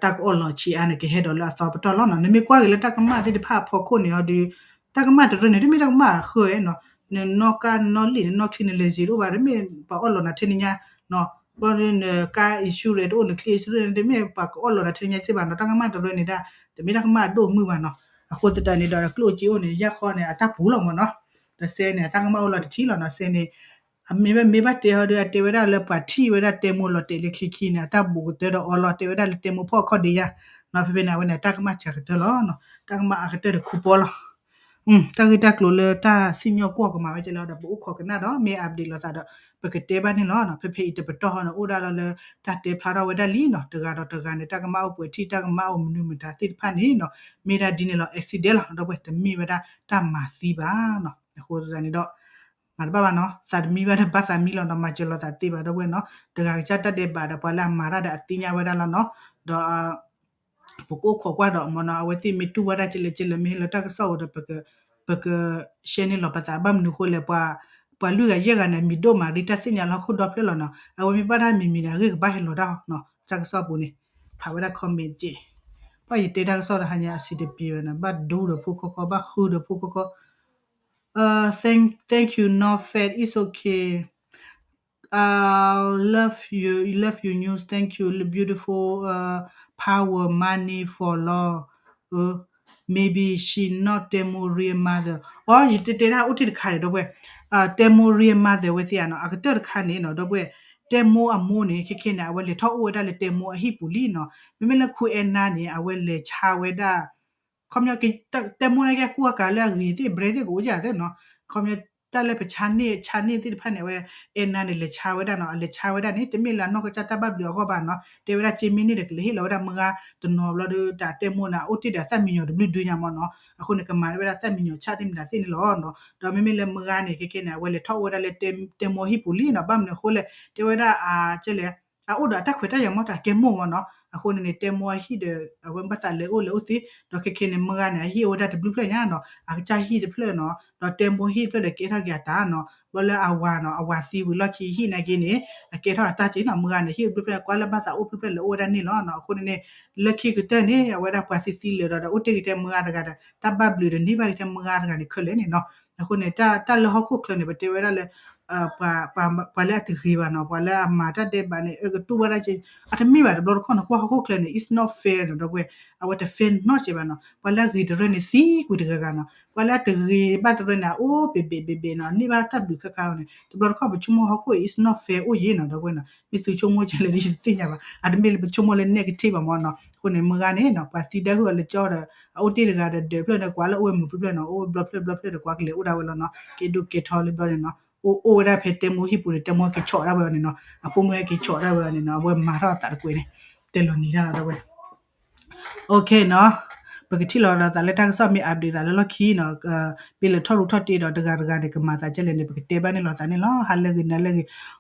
တၢ်ကအီၣ်လီၤဆံးအါန့ၣ် ကဟဲဒီးလၢအသီပတီၢ်လီၤနီၤ, နမ့ၢ်ကွၢ်က့ၤလၢတၢ်ကမၣ်သ့ၣ်တဖၣ်အဖီခိၣ်န့ၣ်အီၤဒုး တၢ်ကမၣ်တရၢန့ၣ် တမ့ၢ်တၢ်ကမၣ်အဃၢၤနီၤ, နနီၢ်ကါနီၢ်လံၣ် နနီၢ်ချံ နလဲၤစ့တအိၣ်ဘၣ် တမ့ၢ်ပှၤအီၣ်လီၤနၤထဲန့ၣ်ညါနီၤ, ဘျီနကါ insurance တအိၣ် နချံ insurance တမ့ၢ်ပှၤကအီၣ်လီၤနၤထဲန့ၣ်ညါစ့ၢ်ဘၣ်နီၤ, တၢ်ကမၣ်တရၢန့ၣ်ဒၣ် တမ့ၢ်တၢ်ကမၣ်အဒိၣ်အမုၢ်ဘၣ်နီၤ, အဃိသတးန့ၣ်ဒီး ကျိၣ်စ့အိၣ်န့ၣ် ယၢ်ဃီန့ၣ် အတၢ်ပူၤလီၤမ့ၢ်နီၤ, ဒီးစဲန့ၣ် အတၢ်ကမၣ်အိၣ်လီၤတထံၣ်လီၤနီၤ, စဲန့ၣ် အမ့ၢ်ဘၣ်မ့ၢ်ဘၣ်တဲဟီဒီး အတဲဝဲဒၣ်လၢပှၤထံၣ်ဝဲဒၣ်တဲမိၢ်လီၤတဲာ်လၢချံခံန့ၣ် အတၢ်ဘူးကတၢၢ်ဒီးအီလီၤ တဲဝဲဒၣ်လၢတဲမိၢ်ဖီၣ်အခီၣ်ဒ့ယါနီၤ, ဖဲဖဲန့ၣ် အဝဲန့ၣ် တၢ်ကမၣ်စှၤကတၢၢ်လီၤနီၤ, တၢ်ကမၣ်အကတၢၢ်တခူပီလီၤ တၢ်ဂ့ၢ်တၢ်ကျိၤလၢတၢ်စံၣ်ညီၣ်ကွီၢ်ကမၤဝဲကဲလီၤဒီး ပအိၣ်ခိးကနၣ်ဒီး မ့ၢ် update လိာ်သးဒီး ပကတဲဘၣ်န့ၣ်လီၤနီၤ, ဖဲဖဲအံၤတပတီၢ်ဟီန့ၣ် အိၣ်ဒၣ်လီၤလၢ တၢ်တဲဖျါထီၣ်ဝဲဒၣ်လံနီၤ, တဂၤဒီးတဂၤန့ၣ် တၢ်ကမၣ်အိၣ်ပှဲၤထံၣ် တၢ်ကမၣ်အိၣ်မနုၤမတၤသ့ၣ်တဖၣ်န့ၣ်နီၤ, မ့ၢ်ဒၣ်ဒ်န့ၣ်လီၤ accident လီၤ ဒီပုၢ်ဝဲၢ် တမ့ၢ်ဝဲဒၣ်တၢ်မၤသံဘၣ်နီၤ, အဃိသတးန့ၣ်ဒီး မၤတဘၣ်ဘၣ်နီၤ, သးတမံဘၣ်ဒီးဘၣ်သးမံလီၤနီၤ, မၤစၢၤလိာ်သးသ့ဘၣ် ဒီပုၢ်ဝဲၢ်နီၤ, တဂၤကစၢ်တၢ်ဒဲးဘးဒီး ပှၤလၢအမၤတၢ်ဒီးအသ့ၣ်ညါဝဲဒၣ်လီၤနီၤ, ဒီး ပကအိၣ်ခိးကွၢ်ဒီးမ့ၢ်နီၤ, အဝဲသ့ၣ်မ့ၢ်တူၢ်ဘၣ်တၢ်ကလဲၣ်ကလဲၣ် မ့ၢ်ဟ့ၣ်လီၤတၢ်ကစီၣ်အိၣ်ဒီး ပက share န့ၢ်လီၤပသး ဘၣ်မနုၤဃိလဲၣ် ပှၤ ပှၤလွံၢ်ဂၤယဲၢ်ဂၤန့ၣ် မံၤဒိၣ်မးရံ တၢ်သ့ၣ်ညါလီၤခိၣ်ဒီဖျၢၣ်လီၤနီၤ, အဝဲမ့ၢ်ဘၣ်တၢ်မံၤမံၤန့ၣ် အဂ့ၢ်ကဘၣ်ဟဲလီၤတၢ်နီၤ, တၢ်ကစီၣ်ပူၤန့ၣ် ဖးဝဲဒၣ် comment က့ၢ်, ဘၣ်ယတဲတၢ်ကစီၣ်တဟါညါအဆံးတပျ့ၤဝဲနီၤ, ဘၣ်ဒူဒီးဖိခီခီ ဘၣ်ဃုဒီးဖိခီခီ Uh, thank, thank you, not fat. It's okay. I love you. Love you news. Thank you. Beautiful, uh, power, money for law. Uh, maybe she not တဲမိၢ် real mother. အိ ယတဲတဲဒၣ်အိၣ်တ့ၢ်တခါန့ၣ် ဒီပုၢ်ဝဲၢ်, တဲမိၢ် real mother ဝဲသ့ၣ်ဧါနီၤ, အကတၢၢ်တခါန့ၣ်နီၤ ဒီပုၢ်ဝဲၢ်, တဲမိၢ်အမိၢ်န့ၣ် ခဲခဲန့ၣ် အဝဲလဲၤထီၣ်အိၣ်ဝဲဒၣ်လၢတဲမိၢ်အဟံၣ်ပူၤလံနီၤ, မ့မ့ၢ်လၢခူအဲနါန့ၣ် အဝဲလဲၤဆါဝဲဒၣ် ခီပညီ တဲမိၢ်န့ၣ်ကဲကူအကၤလၢအဂ့ၤသ့ၣ် brand သ့ၣ်ကအိၣ်ယၤသ့ၣ်နီၤ, ခီပညီ တၢ်လၢပဆါန့ၢ် ဆါန့ၢ်သ့ၣ်တဖၣ်န့ၣ် အဝဲ Anna န့ၣ် လဲၤဆါဝဲဒၣ်နီၤ, အလဲၤဆါဝဲဒၣ်န့ၣ် တမ့ၢ်လၢအနီၢ်ကစၢ်တၢ်ဘၣ်ဘျုးအဂီၢ်ဘၣ်နီၤ, တဲဝဲဒၣ်က့မ့ၢ်န့ၣ်ဒီး ကလဲၤဟ့ၣ်လီၤဝဲဒၣ်မုၢ်ဂၤတနီၤဘျီဒီး တၢ်တဲမိၢ်န့ၣ် အအိၣ်တ့ၢ်ဒီးအသၣ်မံညီၤတဘျုးဒုညါမ့ၢ်နီၤ, အဃိန့ၣ် ကမၤဝဲဒၣ်သၣ်မံညီၤဆၣ်သ့ၣ်မတၤသ့ၣ်န့ၣ်လီၤနီၤ, ဒီးမ့မ့ၢ်လၢမုၢ်ဂၤန့ၣ် ခဲခဲန့ၣ် အဝဲလဲၤထီၣ်အိၣ်ဝဲဒၣ်လၢတဲမိၢ်ဟံၣ်ပူၤလံနီၤ, ဘၣ်မနုၤအဃိလဲၣ် တဲဝဲဒၣ် ကဲလဲၣ် အအိၣ်ဒီးအတၢ်ခွဲးတၢ်ယာ်မ့ၢ်တၢ်ကဲမိၢ်မ့ၢ်နီၤ, အဃိန့ၣ်န့ၣ် တဲမိၢ်အဟံၣ်ဒီး အဝဲဘၣ်သးလဲၤအိၣ်လဲၤအိၣ်သ့, ဒီးခဲခဲန့ၣ် မုၢ်ဂၤန့ၣ် အဟံၣ်အိၣ်ဝဲဒၣ်တဘျုးဖျၢၣ်ညါနီၤ, အကစၢ်ဟံၣ်တဖျၢၣ်နီၤ, ဒီးတဲမိၢ်ဟံၣ်တဖျၢၣ်ဒီးကဲထီၣ်က့ၤအတၢ်နီၤ, ဘျီလၢအဝၤနီၤ, အဝၤသံဝံၤလီၢ်ခံဟံၣ်နာ်က့န့ၣ် အကဲထီၣ်အတၢ်က့နီၤ, မုၢ်ဂၤန့ၣ် ဟံၣ်တဘျုးဖျၢၣ် ကွၢ်လၢဘၣ်သးအိၣ်ဖျၢၣ်ဖျၢၣ်လဲၤအိၣ်ဝဲဒၣ်န့ၣ်လီၤနီၤ, အဃိန့ၣ်န့ၣ် လၢခံကတၢၢ်န့ၣ် အဝဲဒၣ်ပှၤသံသံလၢာ်ဒီး ဒီးအိၣ်တ့ၢ်က့ၤထဲမုၢ်ဂၤတဂၤဒီး တၢ်ဘၣ်ဘျုးဒီးန့ၢ်ဘၣ်က့ၤထဲမုၢ်ဂၤတဂၤန့ၣ်ခဲလၢာ်န့ၣ်နီၤ, အဃိန့ၣ် တၢ် တၢ်လၢဟီၣ်ခိၣ်ချၢန့ၣ် ပတဲဝဲဒၣ်လၢ ပှၤ ပှၤလၢအတဂ့ၤဘၣ်နီၤ, ပှၤလၢအမၤတၢ်ဒဲးဘးန့ၣ် အကတူၢ်ဘၣ်တၢ်က့, အတမ့ၢ်ဘၣ်တဘျီတခီၣ်နီၤ, ကွၢ်ဟီၣ်ခိၣ်ချၢန့ၣ် it's not fair နီၤ, ဒီပုၢ်ဝဲၢ် အဝဲတ fair နီတစဲးဘၣ်နီၤ, ပှၤလၢအဂ့ၤတရၢန့ၣ် သံကွံာ်တဂၤဂၤနီၤ, ပှၤလၢအတဂ့ၤဘၣ်တရၢန့ၣ် အအိၣ်ဘ့ၣ်ဘ့ၣ်ဘ့ၣ်ဘ့ၣ်နီၤ, န့ၢ်ဘၣ်တၢ်ဘျုးခါခါအီၤန့ၣ် တဘျီတခီၣ်ပဆိကမိၣ်ဟီၣ်ခိၣ် it's not fair အိၣ်ယံၤနီၤ, ဒီပုၢ်ဝဲၢ်နီၤ, မ့ၢ်သုဆိကမိၣ်ကဲလဲၣ်ဒီးယတသ့ၣ်ညါဘၣ်, အတမ့ၢ်လၢပဆိကမိၣ်လၢ negative ဘၣ်မ့ၢ်နီၤ, အဃိန့ၣ် မုၢ်ဂၤန့ၣ်နီၤ ပှၤသံဒၢဟုၣ်အီၤလၢကၠီဒီး အအိၣ်တ့ၢ်တဂၤဒီး ဒၢးဖျၢၣ်န့ၣ် ကွၢ်လၢအိၣ်ဝဲမုာ်ဖျၢၣ်ဖျၢၣ်နီၤ, အိၣ်ဝဲဘျီဖျၢၣ်ဘျီဖျၢၣ်ဒီး ကွၢ်ကလဲၤအိၣ်ဒၣ်ဝဲလီၤနီၤ, ကဲဒိၣ်ကဲထီလၢဘျီန့ၣ်နီၤ, အိၣ် အိၣ်ဝဲဒၣ်ဖဲတဲမိၢ်ဟံၣ်ပူၤန့ၣ် တဲမိၢ်က့ၤဆီးဒၣ်ဝဲအီၤန့ၣ်နီၤ, အဖိမုၣ်ဟဲက့ၤဆီးဒၣ်ဝဲအီၤန့ၣ်နီၤ, အဝဲမၤထီၣ်အသးတကွဲးန့ၣ် တဲလီၤနံၤတၢ်လီၤ ဒီပုၢ်ဝဲၢ် OK နီၤ, ပကထံၣ်လီၤဒီးသးလၢတၢ်ကစီၣ်မ့ၢ် update သးလၢလီၢ်ခံနီၤ, မ့ၢ်လဲၤထီၣ်ရူးထီၣ်တ့ဒီးတဂၤတဂၤန့ၣ် ကမၤသးကဲလဲၣ်န့ၣ် ပကတဲဘၣ်န့ၣ်လီၤသးန့ၣ်လီၤ, ဟါလၢဂ့ၤ နၤလၢဂ့ၤ,